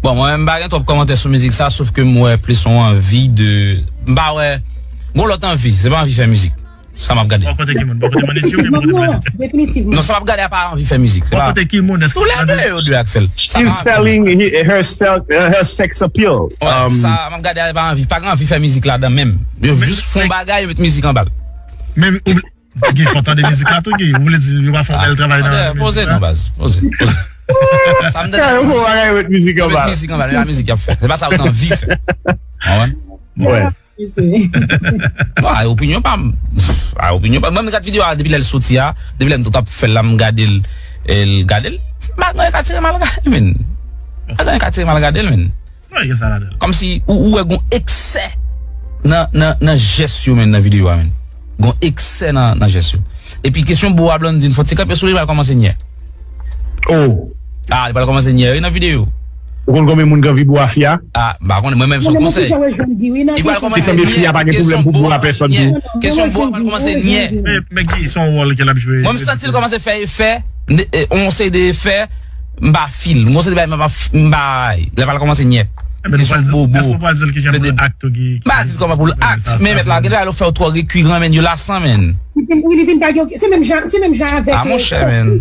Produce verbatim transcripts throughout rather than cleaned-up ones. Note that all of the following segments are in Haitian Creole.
Bon, mwen menm m pa gen twòp kòmantè sou mizik sa, sof ke m wè plis yon anvi de, m pa wè, gon lòt anvi, se pa anvi fè mizik. Sa m ap gade. Bò kote ki moun? Bò kote Manidji oubyen bò kote Manidji? Non, sa m ap gade a pa anvi fè mizik. Bò kote ki moun? Tou lè de yo de ak fè l. Sa pa anvi fè mizik. She's selling he- herself, uh, her sex appeal. Wè, sa m ap gade a pa anvi, pa gen anvi fè mizik ladan menm. Yo jis fè yon bagay, yo met mizik anba l. Men, Guy, fò tande mizik la tou, Guy. Ou vle di yo pa fè yon bèl travay nan mizik la? Poze non, baz. Poze, poze. Sa m tande. Yo fè bagay, yo met mizik anba. Yo met mizik anba, men pa mizik y ap fè. Se pa sa yo t anvi fè. Konprann? Wè. Bon, a opinyon pa m. A opinyon pa m. Mwen, m gad videyo a depi lè l soti a. Depi lè m t ap fè l la, m gade l. E l gade l. M pa gen anyen ka tire m al gade l, men. M pa gen anyen ka tire m al gade l, men. Kòmsi ou, ou wè gon eksè nan, nan, nan jès yo, men, nan videyo a, men. Gon eksè nan, nan jès yo. Epi kesyon bo a Blondine, fò ti kanpe sou li, li pral kòmanse nyè. Oh. Ah, li pral kòmanse nyè, wi, nan videyo. Ou konn konbyen moun ki anvi bo a fi a? Ah, m pa konnen, mwen menm se yon konsèy. Li pral kòmanse nyè. Kesyon bo a pral kòmanse nyè. Kesyon bo a pral kòmanse nyè. Men, men Guy, se yon wòl ke l ap jwe. Mwen, m santi l kòmanse fè efè, yon seri de efè, m pa feel. M gon seri de bagay, m pa, m pa, lè pral kòmanse nyè. Kesyon bobo. Èske w pral di l ki jan pou l act tou, Guy? M pa di l kòman pou l act, men mèt la, gen de bagay yo fè yo twò rekiran, men yo lasan, men. Li vin, wi, li vin pa gen, se menm jan, se menm jan avèk, ah, monchè, men.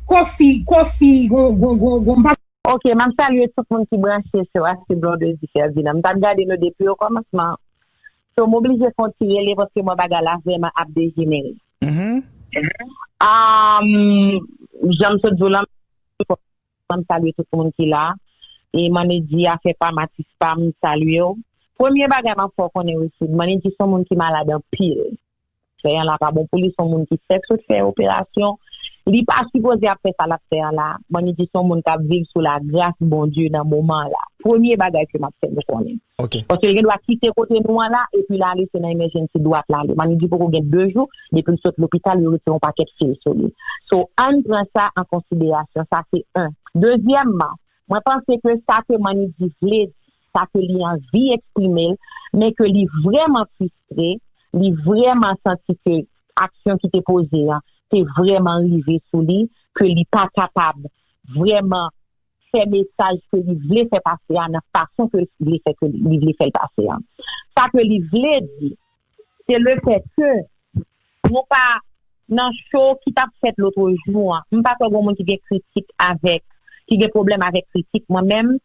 Kofi, Kofi, Kofi, gon, gon, gon, gon, m pa. Ok, m ap salye tout moun ki branche sou Aske Blondedy Ferdinand. M t ap gade nou depi okòmansman. So, m oblije fè yon ti rele paske mwen bagay la vrèman ap dejenere. Mhm. Um, jan m sot di w lan, m salye tout moun ki la. E Manidji, afè pa m, atis pa m, m salye w. Premye bagay m ap fè w konnen, Wichid, Manidji se yon moun ki malad anpil. Fè an la pa bon pou li, se yon moun ki fèk sot fè operasyon. Li pa sipoze ap fè sa l ap fè an la. Manidji se yon moun k ap viv sou lagras Bondye nan moman an la. Premye bagay ke m ap fè nou konnen. Ok. Paske l gen dwa kite kote nou an la, epi l ale se nan emergency dwat l ale. Manidji poko gen de jou, depi l sot lopital, yo retire yon pakèt fil sou li. So, ann pran sa an konsiderasyon, sa se en. Dezyèmman, mwen panse ke sa ke Manidji vle di, sa ke li anvi eksprime l, men ke li vrèman fristre, li vrèman santi ke aksyon ki te poze an te vrèman rive sou li, ke li pa kapab vrèman fè mesaj ke li vle fè pase a nan fason ke li vle fè, ke li vle fè l pase a. Sa ke li vle di, se le fèt ke nou pa nan show ki t ap fèt lòt jou an. M pa kwè gen moun ki gen kritik avèk, ki gen pwoblèm avèk kritik. Mwen menm,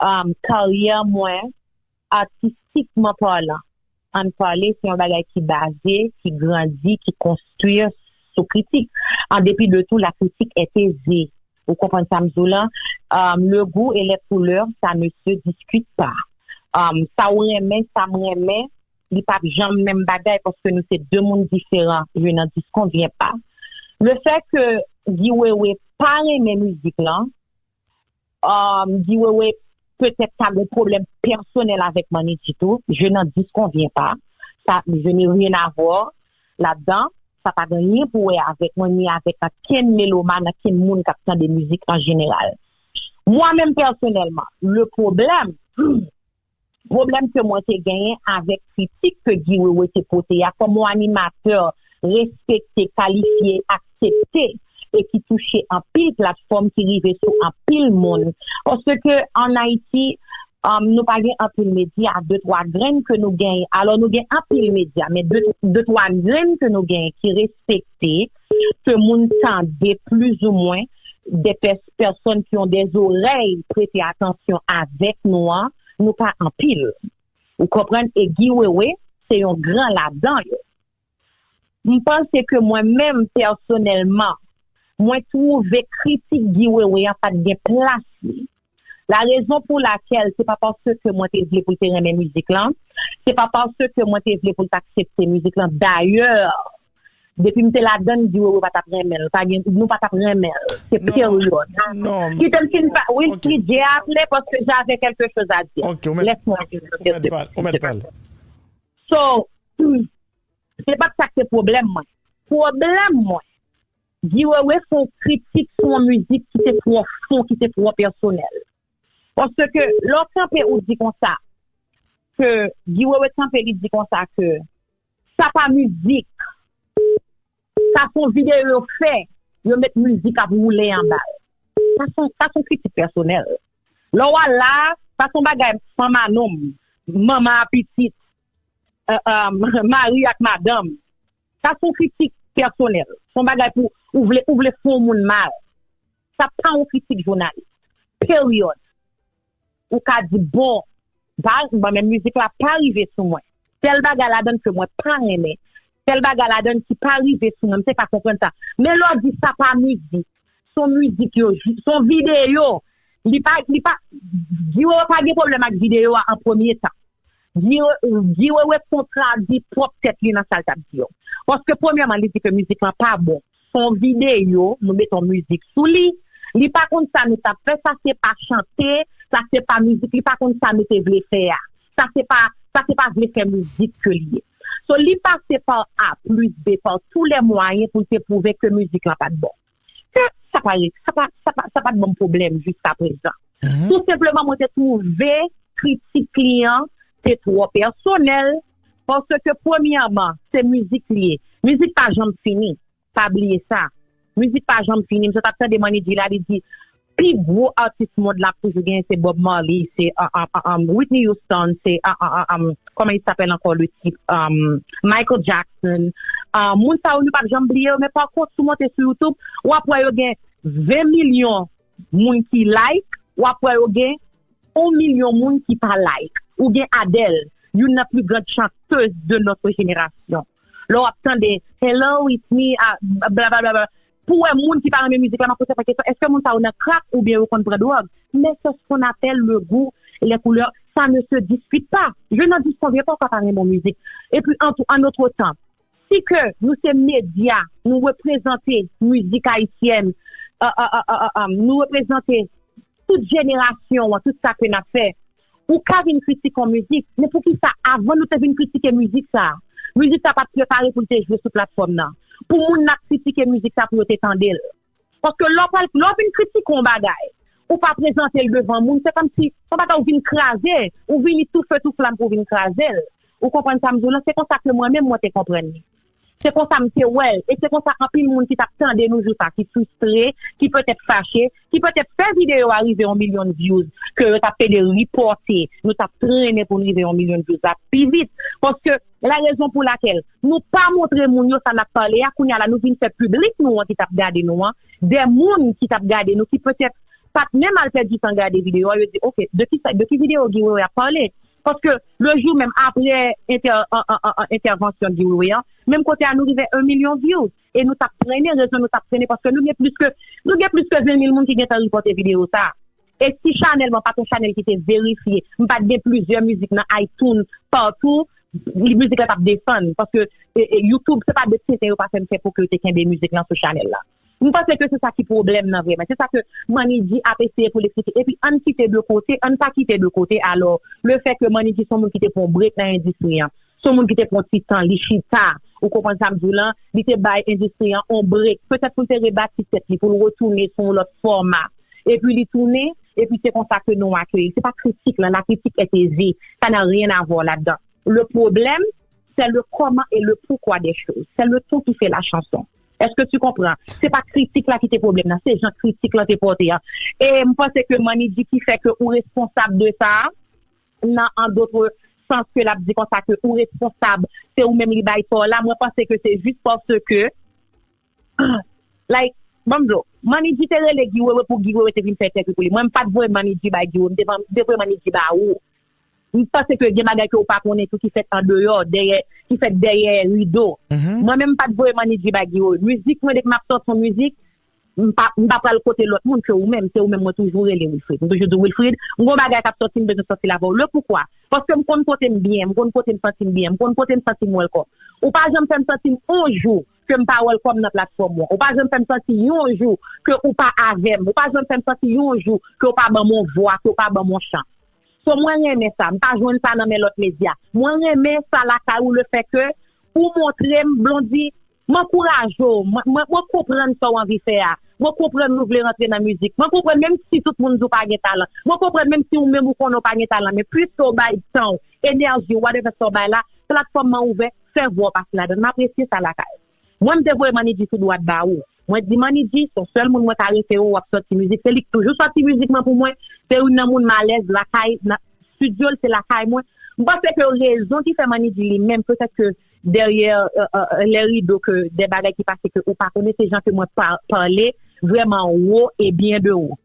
um, karyè mwen, atistikman palan, ann pale, se yon bagay ki baze, ki grandi, ki konstwi sou kritik. En dépit de tout, la critique est aisée. Ou konprann sa m di w lan? Um, le goût et les couleurs, ça ne se discute pas. Um, sa w renmen, sa m renmen, li p ap janm menm bagay paske nou se de moun diferan. Je n'en disconviens pas. Le fait que Guy Wewe pa renmen mizik lan, um, Guy Wewe petèt ka gen pwoblèm pèsonèl avèk Manidji tou. Je n'en disconviens pas. Sa, je n'ai rien à voir ladan. Sa pa gen anyen pou wè avèk mwen, ni avèk ankenn melomàn, ankenn moun k ap tande mizik an jeneral. Mwen menm pèsonèlman, le problème, pwoblèm ke mwen te genyen avèk kritik ke Guy Wewe te pote a, kòm yon animatè respekte, kalifye, aksepte, e ki touche anpil platfòm, ki rive sou anpil moun. Paske an Ayiti, um, nou pa gen anpil medya, de twa grenn ke nou genyen. Alò, nou gen anpil medya, men de, de twa grenn ke nou genyen ki respekte, ke moun tande plizoumwen, de pè-, pèsòn ki ont des oreilles prêter attention avèk nou an, nou pa anpil. Ou konprann? E Guy Wewe se yon gran ladan yo. M panse ke mwen menm, pèsonèlman, mwen twouve kritik Guy Wewe an pa t gen plas li. La raison pour laquelle, se pa paske mwen te vle pou l te renmen mizik lan, se pa paske mwen te vle pou l t aksepte mizik lan. Dayè, depi m te ladann, Guy Wewe pa t ap renmen l. Pa gen, nou pa t ap renmen l. Se peryòd. Kite m fin pa, wi, J J aple, paske j'avais quelque chose à dire. Laisse-moi dire. So, se pa t sa k te pwoblèm mwen. Pwoblèm mwen, Guy Wewe fè yon kritik sou yon mizik ki te twò fon, ki te twò pèsonèl. Paske lè w kanpe, ou di konsa, ke Guy Wewe kanpe, li di konsa ke sa pa mizik. Sa se yon videyo yo fè, yo met mizik ap woule anba l. Sa se yon, sa se yon kritik pèsonèl. Lè w al la, sa se yon bagay manman nonm, manman a pitit, euh, euh, mari ak madanm. Sa se yon kritik pèsonèl. Se yon bagay pou ou vle, ou vle fè yon moun mal. Sa pa yon kritik jounalis. Peryòd. Ou ka di, bon, pa, bon, men mizik la pa rive sou mwen. Tèl bagay ladan ke mwen pa renmen. Tèl bagay ladan ki pa rive sou mwen. M te ka konprann sa. Men lè w di sa pa mizik, se yon mizik yo, se yon videyo. Li pa, li pa, Guy Wewe pa gen pwoblèm ak videyo a an premye tan. Guy Wewe kontradwi pwòp tèt li nan sa l t ap di yo. Paske premyèman, li di ke mizik lan pa bon. Se yon videyo, nou mete yon mizik sou li. Li pa konn sa nou t ap fè, sa se pa chante, sa se pa mizik, li pa konn sa nou te vle fè a. Sa se pa, sa se pa vle fè mizik ke li ye. So, li pase pa A plis B, pa tou lè mwayen pou l te pwouve ke mizik lan pa t bon. Ke sa pa, sa pa, sa pa, sa pa t ban m pwoblèm jiska prezan. Tou senpleman, mwen te twouve kritik li an te twò pèsonèl, paske premyèman, se mizik li ye. Mizik pa janm fini. Pa bliye sa. Mizik pa janm fini. M sot ap tande Manny G la, li di, pi gwo atis mond la ap toujou genyen se Bob Marley, se, um, um, um, um, Whitney Houston, se, um, um, um, um, comment il s'appelle encore le type, um, Michael Jackson. Um, moun sa yo, nou p ap janm bliye yo, men pa kont, si w monte sou YouTube, w ap wè yo gen ven milyon moun ki like, w ap wè yo gen yon milyon moun ki pa like. Ou gen Adele, youn nan pli grand chanteuses de notre génération. Lè w ap tande, "Hello, it's me," ah, blablabla. Pou wè moun ki pa renmen mizik la, m ap poze sa kesyon, èske moun sa yo nan crack oubyen yo konn pran dwòg? Mais c'est ce qu'on appelle le goût et les couleurs, ça ne se discute pas. Je n'en disconviens pas, ou ka pa renmen yon mizik. Epi, an, an notre temps, si ke nou se medya, nou reprezante mizik ayisyèn, euh, euh, euh, euh, euh, nou reprezante tout jenerasyon an, tout sa ke n ap fè, ou ka vin kritike yon mizik, men poukisa avan nou te vin kritike mizik sa a, mizik sa pa t prepare pou l te jwe sou platfòm nan? Pou moun n ap kritike mizik sa pou yo te tande l. Paske lè w pral, lè w vin kritike yon bagay, ou pa prezante l devan moun, se kòmsi se yon bagay ou vin kraze, ou vini toufe tou flam pou w vin kraze l. Ou konprann sa m di w lan? Se konsa ke mwen menm mwen te konprann li. Se konsa m te wè l. E se konsa anpil moun ki t ap tande nou jou sa, ki fristre, ki petèt fache, ki petèt fè videyo a rive yon milyon views, ke yo t ap pede ripòte, nou t ap trennen pou n rive yon milyon views la pi vit. Paske la rezon pou lakèl nou pa montre moun yo sa n ap pale a, kounye a la nou vin fè piblik nou an ki t ap gade nou an, de moun ki t ap gade nou, ki petèt pa t menm al pèdi tan gade videyo a, yo di, "Ok, de ki sa, de ki videyo Guy Wewe ap pale?" Paske le jou menm apre entè-, an, an, an, an, entèvansyon Guy Wewe an, menm kote a nou rive yon milyon views. E nou t ap trennen, rezon nou t ap trennen, paske nou gen plis ke, nou gen plis ke ven mil moun ki gentan ripòte videyo sa a. E si chanèl mwen pa t yon chanèl ki te verifye, m pa t gen plizyè mizik nan iTunes, patou, mizik la t ap desann. Paske, e, e, YouTube, se pa de tenten yo pa fè m fè pou ke yo te kenbe mizik lan sou chanèl la. M panse ke se sa ki pwoblèm nan vrèman. Se sa ke Manny G ap eseye pou l eksplike. Epi ann kite de kote, ann pa kite de kote. Alò, le fè ke Manny G se yon moun ki te pran yon break nan endistri an, se yon moun ki te pran ti tan, li chita. Ou konprann sa m di w lan? Li te bay endistri an yon break. Petèt pou l te rebati tèt li, pou l retounen sou yon lòt fòma. Epi li tounen, epi se konsa ke nou akeyi. Se pa kritik lan, la critique est aisée. Ça n'a rien à voir là-dedans. Le problème, c'est le comment et le pourquoi des choses. C'est le ton qui fait la chanson. Est-ce que tu comprends? Se pa kritik la ki te pwoblèm nan, se jan kritik lan te pòte a. E m panse ke Manny G ki fè ke ou responsab de sa, nan an dòt sans ke l ap di konsa ke ou responsab, se ou menm li bay tò la, mwen panse ke se jis paske, like, ban m di w, Manny G te rele Guy Wewe pou Guy Wewe te vin fè entèvyou pou li. Mwen, m pa t voye Manny G bay Guy Wewe, m te, m te voye Manny G ba ou. M panse ke gen bagay ke ou pa konnen tou ki fèt andeyò, dèyè, ki fèt dèyè rido. Mwen menm, m pa t voye Manny G bay Guy Wewe. Mizik mwen, depi m ap sòti yon mizik, m pa, m pa pral kote lòt moun ke ou menm. Se ou menm mwen toujou rele, Wilfrid. M toujou di w, Wilfrid, m gon bagay k ap sòti, m bezwen sòti l avè w. Le poukwa? Paske m konn kote m byen, m konn kote m santi m byen, m konn kote m santi m welcome. Ou pa janm fè m santi m yon jou ke m pa welcome nan platfòm ou an. Ou pa janm fè m santi yon jou ke ou pa avè m. Ou pa janm fè m santi yon jou ke ou pa ban m yon vwa, ke ou pa ban m yon chans. So, mwen renmen sa. M pa jwenn sa nan men lòt medya. Mwen renmen sa lakay ou, le fè ke ou montre m, Blondy, m ankouraje w. Mwen, mwen, mwen konprann sa w anvi fè a. Mwen konprann ou vle rantre nan mizik. Mwen konprann menm si tout moun di w pa gen talan. Mwen konprann menm si ou menm ou konnen w pa gen talan. Men piske w bay tan w, enèji w, whatever sa w bay la, platfòm nan ouvè, fè vwa w pase ladan l. M apresye sa lakay ou. Mwen, m te voye Manny G tou dwat ba ou. Mwen di Manidji, se sèl moun mwen ka refere w, w ap sòti mizik. Se li k toujou sòti mizik mwen pou mwen. Se youn nan moun m alèz lakay, nan estidyo l, se lakay mwen. M panse ke rezon ki fè Manidji li menm, petèt ke dèyè, euh, euh, lè rido, ke de bagay ki pase ke ou pa konnen, se jan ke mwen pa, pale vrèman wo e byen de ou.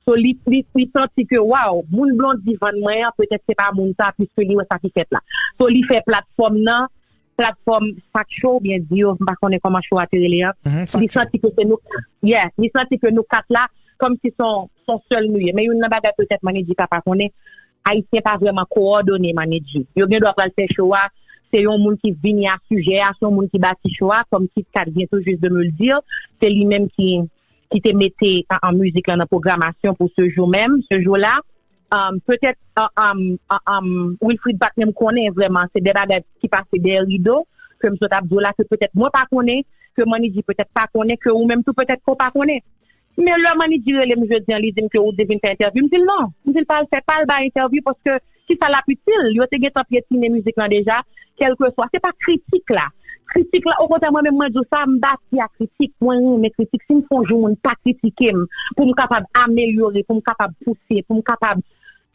So, li, li, li santi ke, waw, moun Blondy vann mwen an, petèt se pa moun sa, piske li wè sa ki fèt la. So, li fè platfòm nan, platfòm Sak Show, oubyen di yo, m pa konnen kòman show a te rele an. Li santi ke se nou, yeah, li santi ke nou kat la, kòmsi se yon, se yon sèl nou ye. Men youn nan bagay petèt Manidji ka pa konnen, Ayisyen pa vrèman kowòdone Manidji. Yo gen dwa pral fè show a, se yon moun ki vini a sijè a, se yon moun ki bati show a, comme Kit Kat vient tout juste de me le dire, se li menm ki, ki te mete an, an mizik lan nan pwogramasyon pou se jou menm, se jou la. Um, petèt, uh, um, uh, um, Wilfrid pa t menm konnen vrèman, se de bagay ki pase dèyè rido, ke m sot ap di w la, ke petèt mwen pa konnen, ke Manidji petèt pa konnen, ke ou menm tou petèt ke w pa konnen. Men lè Manidji rele m jodi an, li di m ke ou te vin fè entèvyou. M di l non. M di l pa al fè, pa al bay entèvyou paske ki sa l ap itil? Yo te gentan pyetine mizik lan deja. Kèlkeswa, se pa kritik la. Kritik la, okontrè, mwen menm mwen di w sa, m bati a kritik. Mwen renmen kritik. Si m fè yon jou moun pa kritike m, pou m kapab amelyore, pou m kapab pouse, pou m kapab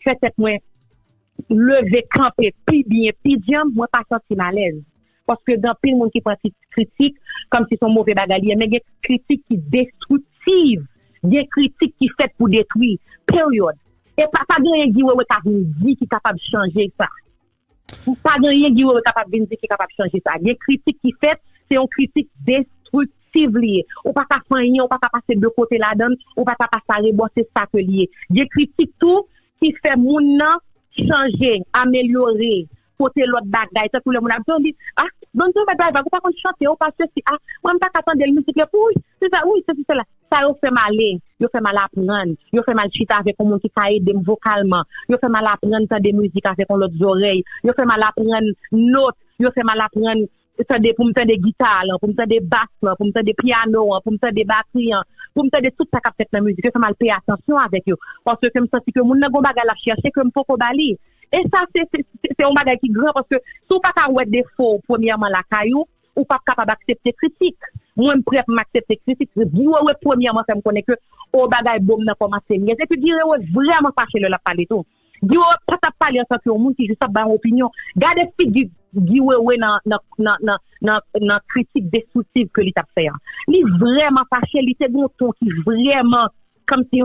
fè tèt mwen leve kanpe pi byen, pi djanm, mwen pa santi m alèz. Paske gen anpil moun ki pran ti kritik kòmsi se yon move bagay li ye, men gen kritik ki destriktiv, gen kritik ki fèt pou detwi, peryòd. E pa, pa gen anyen Guy Wewe ka vin di ki kapab chanje sa. Pa gen anyen Guy Wewe kapab vin di ki kapab chanje sa. Gen kritik ki fèt, se yon kritik destriktiv li ye. Ou pa ka fè anyen, ou pa ka pase de kote ladan l, ou pa ka pase a rebò, se sa ke li ye. Gen kritik tou ki fè moun nan chanje, amelyore, pote lòt bagay. Tankou lè moun ap di, ah, Blondy, ou mèt bay vag, ou pa konn chante, ou pa sesi, ah, mwen m pa ka tande l, mizik li, wi, se sa, wi, sesi, sela. Sa yo fè m ale, yo fè m al aprann, yo fè m al chita avèk yon moun ki ka ede m vokalman, yo fè m al aprann tande mizik avèk yon lòt zòrèy, yo fè m al aprann nòt, yo fè m al aprann tande, pou m tande gita lan, pou m tande bas lan, pou m tande pyano an, pou m tande batri an, pou m tande tout sa k ap fèt nan mizik yo, fè m al peye atansyon avèk yo. Paske m santi ke moun nan gen yon bagay l ap chèche ke m poko ba li. E sa, se, se, se, se yon bagay ki gran, paske si w pa ka wè defo w, premyèman, lakay ou, ou p ap kapab aksepte kritik. Mwen, m prè pou m aksepte kritik. Guy Wewe, premyèman, fè m konnen ke, o, bagay bon m nan kòmanse nyè. Epi Guy Wewe vrèman fache lè l ap pale tou. Guy Wewe pa t ap pale antanke yon moun ki jis ap bay yon opinyon. Gade figi Guy Wewe nan, nan, nan, nan, nan, nan kritik destriktiv ke li t ap fè an. Li vrèman fache, li te gen yon ton ki vrèman kòmsi,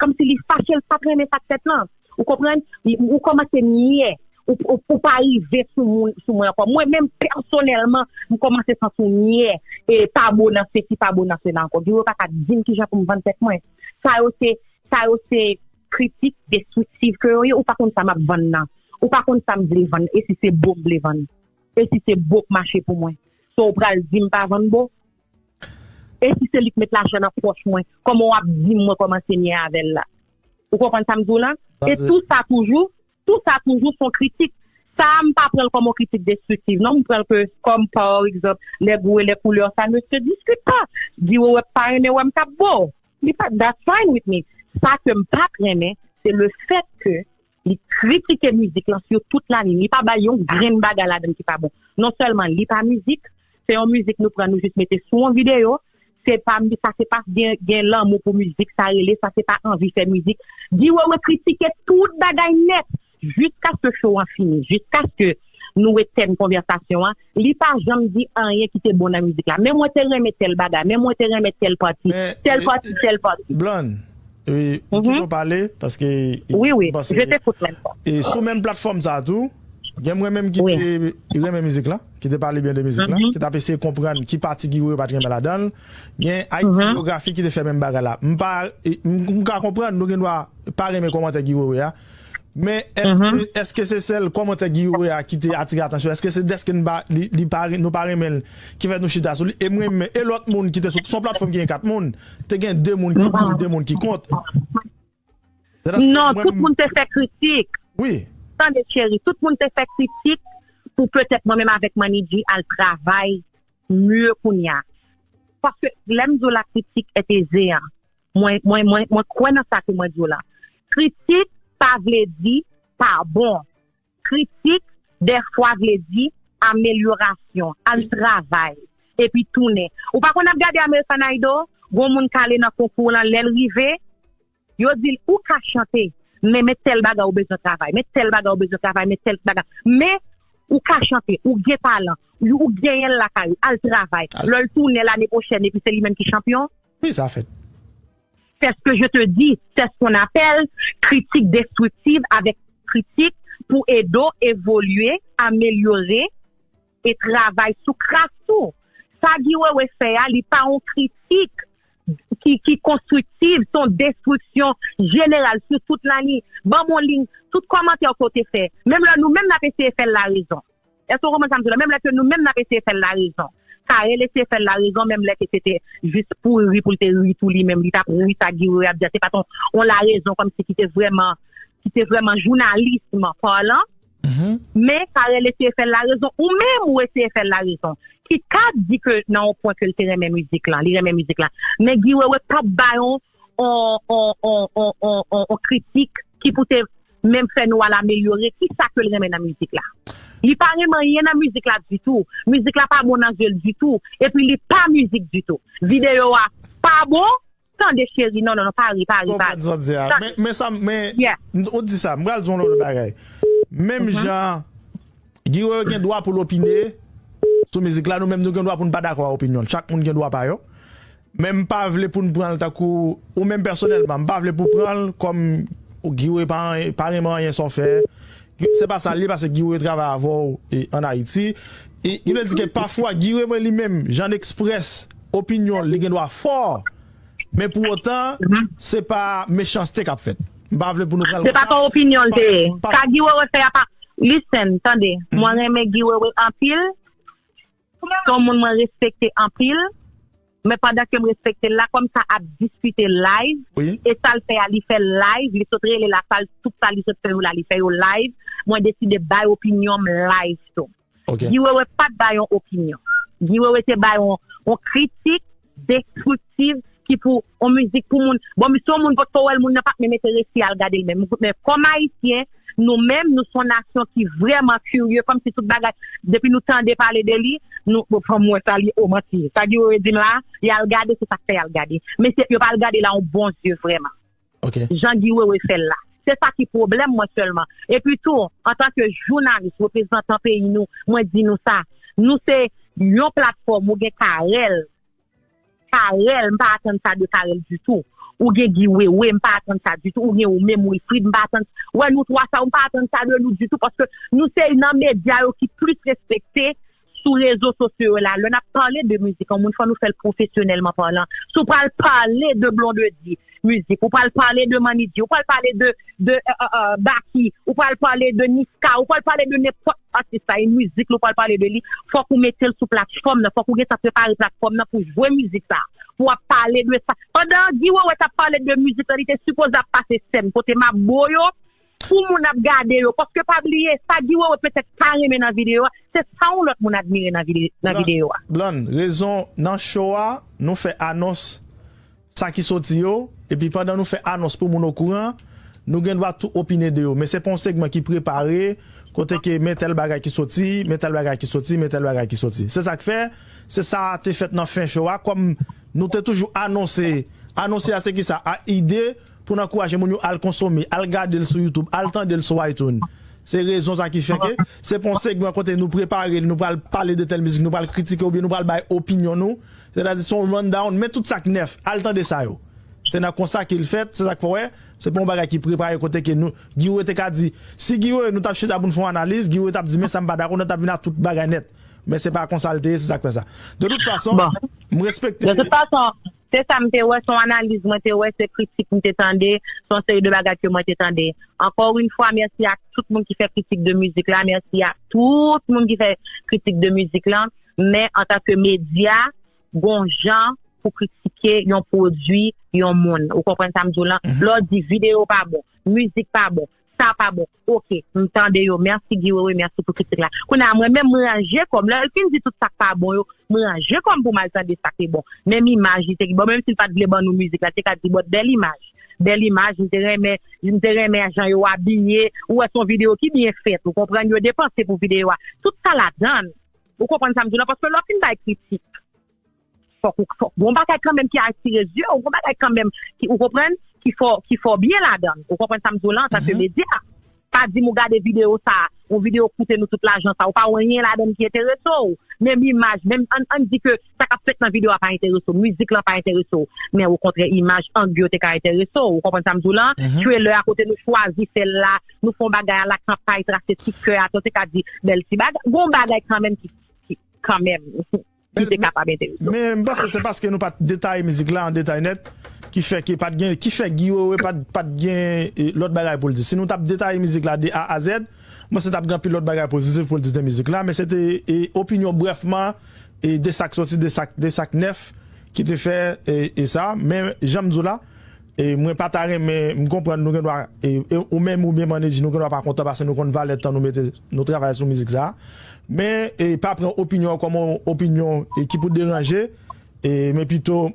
kòmsi li fache, l pa t renmen sa k fèt lan. Ou konprann? Ou kòmanse nyè. Ou, ou, ou pa rive sou mwen, sou mwen ankò. Mwen menm, pèsonèlman, m kòmanse santi w nyè. E pa bon nan sesi, pa bon nan sela ankò. Guy Wewe pa ka di m kijan pou m vann tèt mwen. Sa yo se, sa yo se kritik destriktiv ke yo ye. Ou pa konn sa m ap vann nan. Ou pa konn sa m vle vann. E si se bo m vle vann. E si se bo k mache pou mwen. So, ou pral di m pa vann bo? E si se li k met lajan nan pòch mwen, kòman w ap di m mwen kòmanse nyè avè l la? Ou konprann sa m di w la? E tou sa toujou, tou sa toujou se yon kritik. Sa a, m pa pran l kòm yon kritik destriktiv, non, m pran l ke kòm, pa egzanp, les goûts et les couleurs, ça ne se discute pas. Guy Wewe pa renmen wè m k ap bo. Li pa, that's fine with me. Sa ke m pa t renmen, se le fait que li kritike mizik lan sou tout lalin. Li pa bay yon grenn bagay ladan ki pa bon. Non sèlman li pa mizik, se yon mizik nou pran, nou jis mete sou yon videyo. Se pa, sa se pa gen, gen lanmou pou mizik, sa rele, sa se pa anvi fè mizik. Guy Wewe kritike tout bagay nèt, jiskaske show an fini, jiskaske nou etèn konvèsasyon an, li pa janm di anyen ki te bon nan mizik la. Men mwen te renmen tèl bagay, men mwen te renmen tèl pati, tèl pati, tèl pati. Blonde, e, ou kite w pale, paske, e, wi, wi, m panse, je t'écoute maintenant. E sou menm platfòm sa a tou, gen mwen menm ki te renmen mizik lan, ki te pale byen de mizik lan, ki t ap eseye konprann ki pati Guy Wewe pa t renmen ladan l. Gen Ayiti Byografi ki te fè menm bagay la. M pa, e, m, m ka konprann, nou gen dwa pa renmen kòmantè Guy Wewe a. Men èske, èske se sèl kòmantè Guy Wewe a ki te atire atansyon? Èske se dèske n pa, li, li pa, nou pa renmen l, ki fè nou chita sou li? E mwen menm, e lòt moun ki te sou, se yon platfòm ki gen kat moun, te gen de moun ki pou, de moun ki kont. Non, tout moun te fè kritik. Wi. Tande, cheri, tout moun te fè kritik pou petèt mwen menm avèk Manidji al travay mye kounye a. Paske lè m di w la kritik est aisée an, mwen, mwen, mwen, mwen kwè nan sa ke mwen di w la. Kritik pa vle di pa bon. Kritik, dèfwa, vle di amelyorasyon, al travay. epi tounen. Ou pa konn ap gade American Idol, gon moun k ale nan konkou lan, lè l rive, yo di l, ou ka chante, men, men tèl bagay ou bezwen travay, men tèl bagay ou bezwen travay, men tèl bagay. Men, ou ka chante, ou gen talan, ou, ou genyen l lakay ou, al travay. Lè l tounen lane pwochèn, epi se li menm ki chanpyon. Wi, sa fèt. C'est ce que je te dis, c'est ce qu'on appelle critique destructive avec critique pour aider evolye, amelyore e travay sou kraft ou. Sa Guy Wewe fè a, li pa yon kritik ki, ki konstriktiv, se yon destriksyon jeneral sou tout lani. Ban m yon liy, tout kòmantè ke w te fè, menm lè nou menm n ap eseye fè l larezon. Èske w konprann sa m di w la? Menm lè ke nou menm n ap eseye fè l larezon. Carel eseye fè l larezon, menm lè ke se te jis pou ri, pou l te ri tou li menm, li t ap ri sa Guy Wewe ap di a, se pa t yon, yon larezon kòmsi ki te vrèman, ki te vrèman jounalism palan. Men Carel eseye fè l larezon, ou menm ou eseye fè l larezon. Ki ka di ke nan yon pwen ke l te renmen mizik lan, li renmen mizik la. Men Guy Wewe p ap bay yon, yon, yon, yon, yon, yon, yon kritik ki pou te menm fè nou al amelyore kisa ke l renmen nan mizik la. Li pa renmen anyen nan mizik la ditou. Mizik la pa bon nan zye l ditou. Epi li pa mizik ditou. Videyo a pa bon. Tande cheri, non, non, non, pa ri, pa ri, pa ri. Men, men sa, men, ou di sa, m pral di yon lòt bagay. Menm jan, Guy Wewe gen dwa pou l opine sou mizik la, nou menm nou gen dwa pou n pa dakò ak opinyon l. Chak moun gen dwa pa yo. Men m pa vle pou n pran l tankou, ou menm pèsonèlman, m pa vle pou pran l kòm Guy Wewe pa, pa renmen anyen sa w fè. Se pa sa l ye, paske Guy Wewe travay avè w e, ann Ayiti. E, ki vle di ke pafwa Guy Wewe li menm, jan l eksprès opinyon l, li gen dwa fò. Men pou otan, se pa mechanste k ap fèt. M pa vle pou nou pran l Se pa konsa. Konpinyon l te ye. Sa Guy Wewe fè a pa. Listen, tande. Mwen renmen Guy Wewe anpil. Se yon moun mwen respekte anpil. Men pandan ke m respekte l la, kòm sa ap diskite live, e sa l fè a, li fè live, li sot rele la sal, tout sa li sot fè yo la, li fè yo live. Mwen deside bay opinyon m live tou. Guy Wewe pa t bay yon opinyon. Guy Wewe te bay yon, yon kritik destriktiv ki pou yon mizik pou moun. Bon, misye yon moun potko wè l, moun nan pa t menm enterese al gade l menm. Men kòm Ayisyen, nou menm, nou se yon nasyon ki vrèman kirye, kòmsi tout bagay, depi nou tande pale de li, nou, bon, fò m wè sa li, o manti. Sa Guy Wewe di m la, y al gade, se sa k fè y al gade. Men se, yo pa al gade la yon bon zye vrèman. Jan Guy Wewe fè l la. Se sa ki pwoblèm mwen sèlman. Epi tou, antanke jounalis, reprezantan peyi nou, mwen di nou sa. Nou se yon platfòm, ou gen Carel. Carel, m pa atann sa de Carel ditou. Ou gen Guy Wewe, m pa atann sa ditou. Ou gen ou menm Wilfrid, m pa atann. Wè nou twa sa, m pa atann sa de nou ditou, paske nou se nan medya yo ki plis respekte sou rezo sosyo yo la, lè n ap pale de mizik, yon moun fò nou fè l pwofesyonèlman palan. Si w pral pale de Blondedy mizik, ou pral pale de Manidji, ou pral pale de, de euh, euh, euh, Baky, ou pral pale de Niska, ou pral pale de nenpòt atis la, e mizik la ou pral pale de li, fòk ou mete l sou platfòm nan, fòk ou gentan prepare platfòm nan pou jwe mizik sa, pou w ap pale de sa. Pandan Guy Wewe t ap pale de mizik la, li te sipoze ap pase sèn kote mabo yo, pou moun ap gade yo, paske pa bliye, sa Guy Wewe petèt pa renmen nan videyo a, se sa yon lòt moun admire nan vide- nan videyo a. Blonde, rezon nan show a, nou fè anons sa ki soti yo, epi pandan nou fè anons pou moun okouran, nou gen dwa tou opine de yo. Men se pa yon segman ki prepare, kote ke men tèl bagay ki soti, men tèl bagay ki soti, men tèl bagay ki soti. Se sa k fè, se sa te fèt nan fen show a, kòm nou te toujou anonse, anonse a se ki sa, a ide, pou n ankouraje moun yo al konsome, al gade l sou YouTube, al tande l sou iTunes. Se rezon sa ki fè ke se pa yon segman kote nou prepare l, nou pral pale de tèl mizik, nou pral kritike oubyen nou pral bay opinyon nou. Sètadi se yon rundown, men tout sa k nèf, al tande sa yo. Se nan konsa ke l fèt, se sa k fè w wè, se pa yon bagay ki prepare kote ke nou, Guy Wewe te ka di, si Guy Wewe nou t ap chita pou n fè yon analiz, Guy Wewe t ap di, men sa m pa dakò, nou t ap vin ak tout bagay nèt. Men se pa konsa l te ye, se sa k fè sa. De tout fason, m respekte. De tout fason, Se sa m te wè, se yon analiz mwen te wè, se kritik m te tande, se yon seri de bagay ke mwen te tande. Encore une fois, mèsi a tout moun ki fè kritik de mizik la, mèsi a tout moun ki fè kritik de mizik la, men antanke medya, gon jan pou kritike yon pwodui, yon moun. Ou konprann sa m di w lan? Lè w di videyo pa bon, mizik pa bon, sa pa bon. Oke, m tande yo. Mèsi Guy Wewe, mèsi pou kritik la. Kounye a, mwen menm, m ranje kò m. Lè l fin di tout sa k pa bon yo, m ranje kò m pou m al tande sa k te bon. Menm imaj li te gen. Bon, menm si l pa t vle ban nou mizik la, li te ka di, bon, bèl imaj. Bèl imaj, m te renmen, m te renmen jan yo abiye. Ou wè, se yon videyo ki byen fèt. Ou konprann, yo depanse pou videyo a. Tout sa ladan l. Ou konprann sa m di w lan? Paske lè w fin bay kritik, fòk ou fòk gon bagay kanmenm ki atire zye w, gon bagay kanmenm ki, ou konprann, ki fò ki fò byen ladan l. Ou konprann sa m di w la antanke medya? Pa di m ou gade videyo sa, yon videyo koute nou tout lajan sa, ou pa wè anyen ladan l ki enterese w. Menm imaj, menm ann ann di ke sa k ap fèt nan videyo a pa enterese w, mizik lan pa enterese w, men okontrè imaj, ang yo te ka enterese w. Ou konprann sa m di w la? Trailer a kote nou chwazi fè l la, nou fè yon bagay a la kanpay, trase ti kè a, ou te ka di bèl ti bagay. Gon bagay kanmenm ki, ki kanmenm ki te kapab enterese w. Men m panse se paske nou pa t detaye mizik la an detay nèt ki fè ke pa t gen, ki fè Guy Wewe pa t pa t gen e, lòt bagay pou l di. Si nou t ap detaye mizik la de A a Z, m panse t ap gen anpil lòt bagay pozitif pou l di de mizik la, men se te e, opinyon brèfman e, de sa k soti, de sa k de sa k nèf ki te fè e, e sa. Men jan m di w la, e mwen pa ta renmen, m konprann nou gen dwa e, e, ou menm oubyen Manedji, nou gen dwa pa kontan paske nou konn valè tan nou mete, nou travay sou mizik sa. Men e, pa pran opinyon an kòm yon opinyon e, ki pou deranje e, men pito